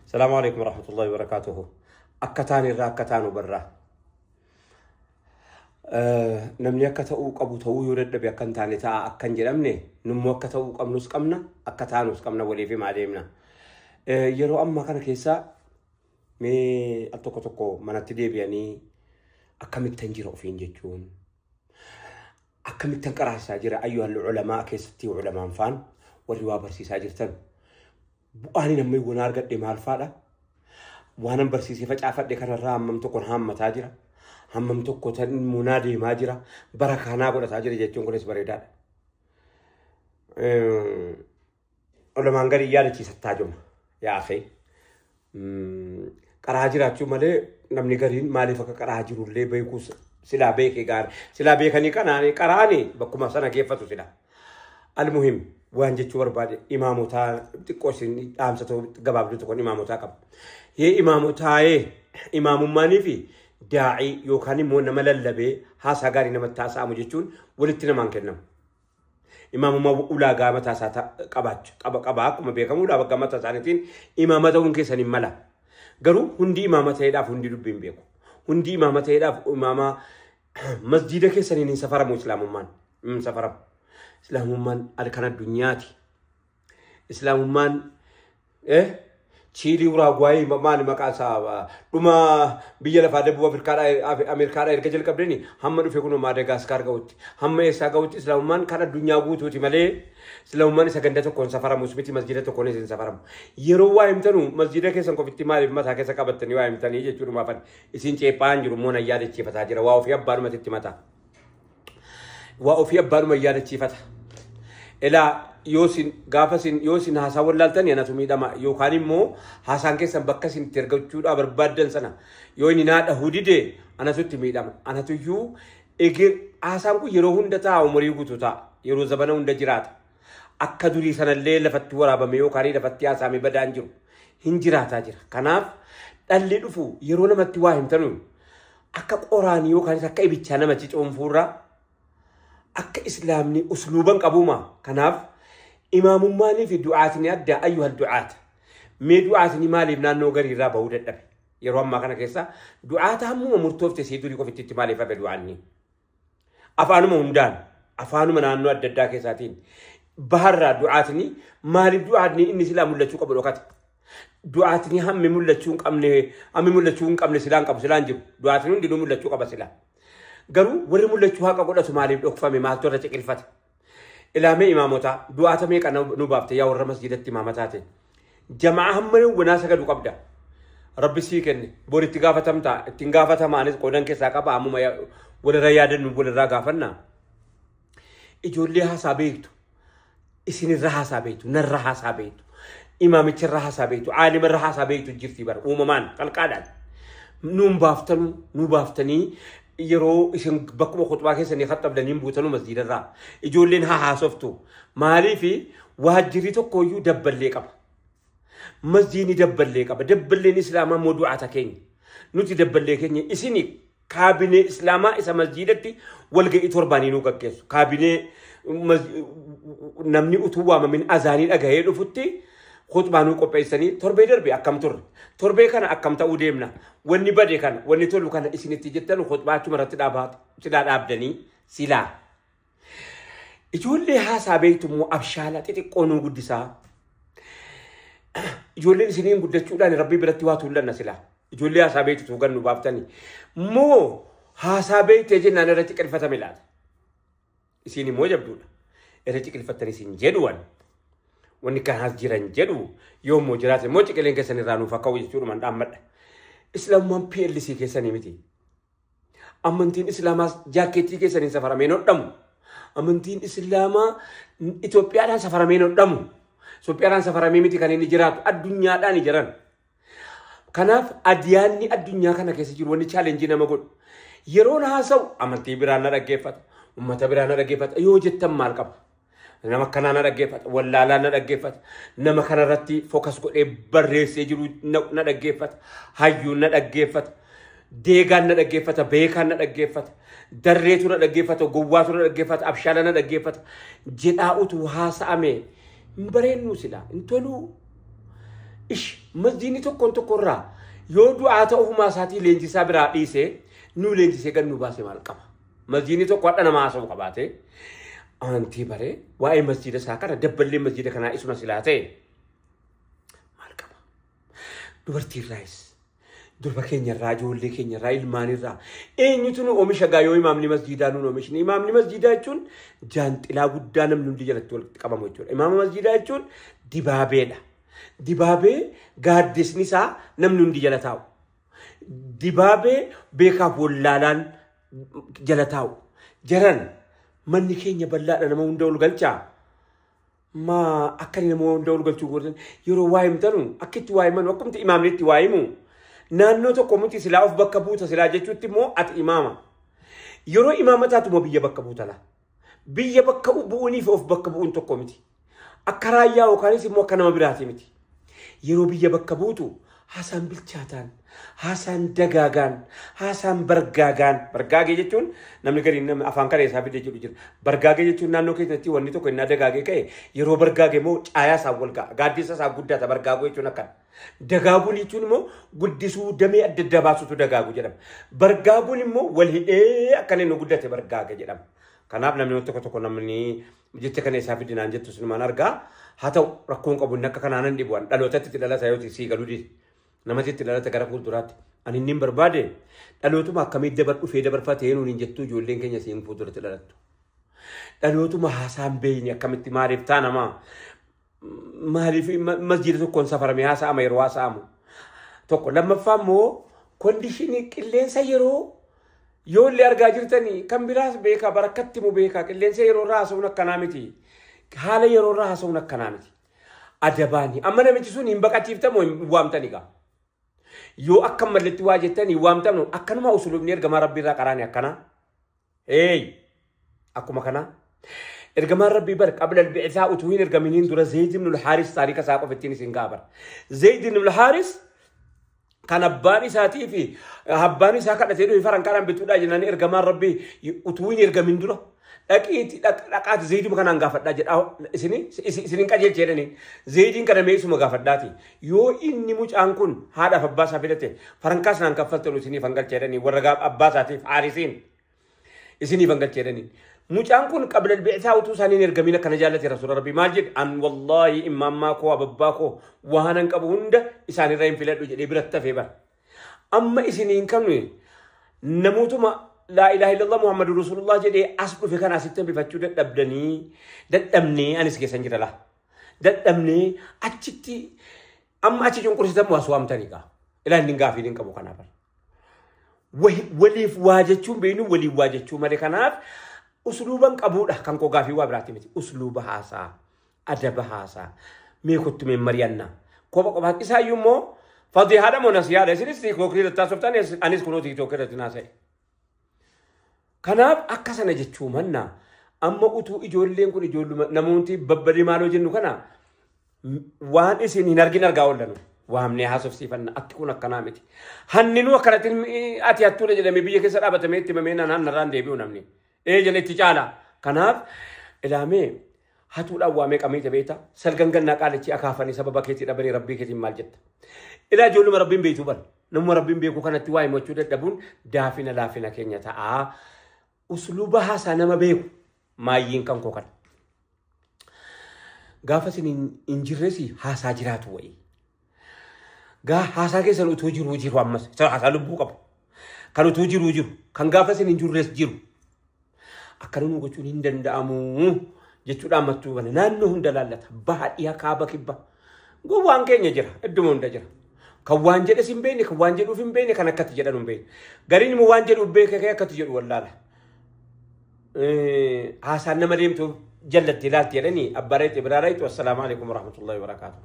Salaamu alaikum warahmatullahi wabarakatuhu. Akka taan irraa akka taanu barraa. Namni akka ta'uu qabu ta'uu yoo dadhabe akka hin taane ta'a akka hin jedhamne nummoo akka ta'uu qabnus qabna akka taanus qabna waliif himaa deemna. Yeroo ammaa kana keessa mee al tokko tokko manatti deebi'anii akkamittan jira ofiin jechuun akkamittan qaraasaa jira ayyuhal ulamaa keessatti ulamaan faan warri waa barsiisaa jirtan bu'aan namni waan argadhe maal faadha waanan barsiisee facaafadhe kanarraa hammam tokkoon haammataa jira hammam tokko tan munaa deemaa jira bara kanaa godhataa jira jechuun kunis bareedaadha. Ulamaan gadi yaadachiisattaa juma yaa akhi qaraa jiraachuu malee namni gariin maaliif akka qaraa jirullee beekuus silaa beekee gaari silaa beekanii kanaani qaraani bakkuma sana geeffatu silaa. Almuhim waan jechuu barbaade imaamotaa xiqqoo isin dhaamsa gabaabduu tokkoon imaamotaa qaba. Yee imaamotaa'ee imaamummaanii fi daa'ii yookaan immoo nama lallabee haasaa gaarii namatti haasa'amu jechuun walitti namaan kennamu. Imaamummaa ulaagaa mataa isaa qabaachuu qaba akkuma beekamu ulaagaa mataa isaaniitiin imaama ta'uun keessan hin mala. Garuu hundi imaama ta'eedhaaf hundi dubbii hin beeku. Hundi imaama ta'eedhaaf imaama masjiida keessaniin hin safaramu islaamummaan hin safaramu. Islaamummaan kan addunyaati. Islaamummaan Chiilii Uraaguwaayii maali maqaa isaa dhuma biyya lafaa Debub Ameerikaadhaa erga jalqabdeni hamma dhufe kunoo Maadagaasikaar ga'utti hamma eessaa ga'utti islaamummaan kan addunyaa guutuuti malee islaamummaan isa ganda tokkoon safaramus miti masjiida tokkoonis hin safaramu. Yeroo waa himtanu masjiida keessan qofitti maaliif mataa keessa qabattanii waa himtanii jechuudhumaafan isin ceephaan jiru immoo nan yaadachiifataa jira waa ofii abbaadhumatti itti mataa. Waa ofii abbaadhuma yaadachiifata. Ilaa yoo isin gaafa isin yoo isin haasaa wallaaltan anatu miidhama yookaan immoo haasaan keessan bakka isin itti ergachuudhaa barbaaddan sana yoo inni naa dhahuu dide anatu itti miidhama. Anatuyyuu eger haasaan kun yeroo hunda ta'a umurii guutuu ta'a yeroo zabana hunda jiraata. Akka durii sanallee lafatti waraabame yookaan lafatti haasaame badaan jiru hin jiraataa jira. Kanaaf dhalli dhufu yeroo namatti waa himtanu akka qoraanii yookaan akka ibichaa namachi coonfuurraa akka islaamni usluuban qabuuma. Kanaaf imaamummaanii fi du'aatni adda ayyuhal du'aata. Mee du'aatni maaliif naannoo gariirraa bahuu dadhabe? Yeroo ammaa kana keessa du'aata hammuma murtoofte sii durii qofitti maaliif hafe du'aanni? Afaanuma hundaan afaanuma naannoo adda addaa keessaatiin baharraa du'aatni maaliif du'aatni inni silaa mul'achuu qabu dhokate? Du'aatni hammi mul'achuu hin qabne hammi mul'achuu hin qabne silaan qabu silaan jiru. Du'aatni hundinuu mul'achuu qaba silaa. Garuu warri mul'achuu haqa godhatu maaliif dhokfame maaltu irra ciqilfate? Ilaamee imaamotaa du'aata meeqa nu baafte yaa warra masjiidatti imaama taate? Jamaa hamma wanaa sagadu qabda. Rabbi sii kenne boritti gaafatamtaa ittiin gaafatama anis qoodan keessaa qaba ammuma walirra yaadannu walirraa gaafannaa. Ijoollee haasaa beektu isinirra haasaa beektu narra haasaa beektu imaamicharra haasaa beektu caalimarra haasaa beektu jirti bara uumamaan qalqaadhaan. Nuun baaftanu nu baaftanii yeroo isin bakkuma khutbaa keessanii khaxabdanii buutanuu masjiidarraa ijoolleen haa haasoftu maaliif waajjirri tokkoyyuu dabballee qaba. Masjiidni dabballee qaba. Dabballeen islaamaa immoo du'aata keenya. Nuti dabballee keenya isin kaabinee islaamaa isa masjiidatti walga'ii torbaanii nu gaggeessu. Kaabinee namni utuu waamamin azaanii dhagahee dhufutti khutbaa nu qopheessanii torbee darbe akkam turre torbee kana akkam ta'uu deemna wanni bade kana wanni tolu kana isinitti jettan khutbaa achuma irratti silaa dhaabdanii silaa. Ijoollee haasaa beektu immoo abshaala xixiqqoo nuu guddisaa. Ijoolleen isiniin guddachuudhaan rabbii biratti waa tuullanna silaa. Ijoollee haasaa beektu tuugan nu baaftanii. Moo haasaa beektee jennaan irra ciqilfatame laata? Isin immoo jabduudha. Irra ciqilfattanii isin jedhuwan. Wanni kanaas jiran jedhu yoo immoo jiraate immoo ciqileen keessan irraa nuuf akka jechuudhumaan dhaammadha. Islaamummaan PLC keessanii miti. Amantiin Islaamaas jaakkeettii keessaniin safaramee hin hodhamu. Amantiin Islaamaa Itoophiyaadhaan safaramee hin hodhamu. Itoophiyaadhaan safaramee miti kan inni jiraatu addunyaadhaan jiran. Kanaaf adiyaanni addunyaa kana keessa jiru wanni chaalenjii nama godhu. Yeroon haasa'u amantii biraan na dhaggeeffata. Uummata biraan na dhaggeeffata. Yoo jettan maal qaba? Nama akkanaa na dhaggeeffata, wallaalaa na dhaggeeffata, nama kanarratti fookas godhee barreessee jiru na dhaggeeffata, hayyuun na dhaggeeffata, deegaan na dhaggeeffata, beekaan na dhaggeeffata, darreetu na dhaggeeffata, gowwaatu na dhaggeeffata, abshaala na dhaggeeffata jedhaa utuu haasa'ame hin bareennu silaa hin toluu. Ish masjiidni tokkoon tokkorraa yoo du'aa ta'u ofumaa isaatii leenjisaa biraa dhiisee nu leenjisee gad nu baase maal qaba? Masjiidni tokko hadha nama haasa'u qabaate amantii baree waa'ee masjiida isaa kana dabballee masjiida kanaa isuma silaa ta'e maal qaba? Dubartiirraayis durba keenyarraa ijoollee keenyarraa ilmaanirraa eenyutu nu oomisha gaa yoo imaamni masjiidaa nuun oomishni? Imaamni masjiidaa jechuun jaanxilaa guddaa namni hundi jalatti walitti qabamu jechuudha. Imaama masjiidaa jechuun dibaabeedha. Dibaabee gaaddisni isaa namni hundi jala taa'u. Dibaabee beekaaf wallaalaan jala taa'u. Jaran manni keenya bal'aadha nama hunda ol galchaa. Maa akka inni nama hunda ol galchuu gootan yeroo waa himtanu akka itti waa himanu akkumti imaamni itti waa himu. Naannoo tokko miti silaa of bakka buuta silaa jechuutti immoo ati imaama. Yeroo imaama taatu immoo biyya bakka buuta laa. Biyya bakka bu'uuniif of bakka bu'uun tokko miti. Akka raayyaa yookaanis immoo akka nama biraati miti. Yeroo biyya bakka buutu haasaan bilchaataan, haasaan dagaagaan, haasaan bargaagaan. Bargaagee jechuun namni gariin nama afaan kana isaa fide jedhu jira. Bargaagee jechuun naannoo keessatti wanni tokko innaa dagaagee ka'e yeroo bargaagee immoo caayaa isaa wal ga'a. Gaaddisa isaa guddaata bargaaguu jechuun akkana. Dagaaguun jechuun immoo guddisuu damee adda addaa baasutu dagaagu jedhama. Bargaaguun immoo wal hidhee akka inni guddate bargaaga jedhama. Kanaaf namni tokko tokko namni jecha kana isaa fidinaan jettu sinumaan argaa. Haa ta'u rakkoon qabu inni akka kanaan hin dhibu. Dhalootatti itti dhalata yoo sii galuu dide. Namatti itti dhalata gara fuulduraatti. Ani inni hin barbaade dhalootuma akkamii dabar dhufee dabarfatee nuun hin jettu ijoolleen keenya siin fuulduratti dhalattu. Dhalootuma haasaan beeyni akkamitti maaliif taanamaa? Maaliif masjiida tokkoon safaramee haasa'ama yeroo haasa'amu? Tokko lammaffaa immoo kondishinii qilleensa yeroo yoo illee argaa jirtanii kan biraas beekaa barakkatti mu beekaa qilleensa yeroo irraa haasa'uun akkanaa miti. Haala yeroo irraa haasa'uun akkanaa miti. Adabaani amma namichi sun hin baqachiiftamu hin waamtani gaa. Yoo akka malletti waa jettanii hin waamtamu akkanuma usulubni ergamaa rabbii irraa qaraani akkanaa. Hey akkuma kanaa. Ergamaan rabbii bar qabla al-bi'saa utuu hin ergaminiin dura Zayd ibn al-Haaris taarika isaa qofa ittiin isin gaa bar. Zayd ibn al-Haaris kan abbaan isaatii fi abbaan isaa kadhatee dhufe farankaadhaan bituudhaa jennaan ergamaan rabbii utuu hin ergamin dura dhaqiitii dhaqaati Zayduma kanaan gaafadhaa jedha isinin qajeelche jedhanii Zaydiin kana mee isuma gaafadhaati yoo inni mucaan kun haadhaaf abbaa isaa fidate farankaa sanaan kaffaltan isiniif hangalche jedhanii warra abbaa isaatiif Haarisiin isiniif hangalche jedhanii. Mucaan kun qabla al-bi'saa utuu isaaniin ergamin akkana jaallate rasuula rabbii maal jedhe an wallaahi immaammaa koo ababbaa koo waan an qabu hunda isaanirra hin filadhu jedhee biratti hafee bara. Amma isiniin qabne namootuma laa ilaaha illallah Muhammadu Rasulullah jedhee as dhufe kana asitti hambifachuu dadhabdanii dadhabnee anis keessan jira laa. Dadhabnee achitti amma achi cunqursitan waas waamtanii gaa. Ilaa inni gaafii hin qabu kanaaf. Waliif waa jechuun beeknu waliif waa jechuu malee kanaaf usluuban qabuudha kan koo gaafii waa biraatti miti. Usluuba haasaa, adaba haasaa, mee kottu mee mari'annaa. Kopha qofaatti isaayyuu immoo fadihaadha moo nasihaadha isinis tiiktookii irratti haasoftan anis kunoo tiiktookii irratti naasa'e. Kanaaf akka sana jechuu mannaa amma utuu ijoolleen kun ijoolluma namoonni babbadee maaloo jennu kana waan isin hin argin argaa oollanu. Waamnee haasofsiifanna akki kun akkanaa miti. Hanninuu akkanatti ati hattuudha jedhamee biyya keessa dhaabatamee itti himamee naan hannarraan deebi'u namni. Ee jala itti caala. Kanaaf ilaamee hatuudhaan waamee qamiita beekta. Salgan gannaa qaalichi akaafanii sababa keetii dhabanii rabbii keetiin maal jetta. Ilaa ijoolluma rabbiin beektuu bara. Namuma rabbiin beeku kanatti waa himachuu dadhabuun daafina laafina keenya ta'a. Usluuba haasaa nama beeku maayyiin kan koo kana. Gaafa isin hin jirres haasaa jiraatu wayii. Gaa haasaa keessan utuu jiruu jiru ammas haasaa lubbuu qabu. Kan utuu jiruu jiru kan gaafa isin hin jirres jiru. Akkana nu gochuun hin danda'amu jechuudhaan mattuu bana naannoo hunda laallata baha dhiha kaaba kibba. Gowwaan keenya jira idduma hunda jira. Kan waan jedhes hin beekne kan waan jedhuuf hin beekne kan akkatti jedhan hin beekne. Gariin immoo waan jedhuuf beeke kee akkatti jedhu wallaala. Haasaan nama deemtu jallatti ilaalti jedhanii abbaa reetti biraa reetti wassalaamu alaikum warahmatullahi wabarakaatuh.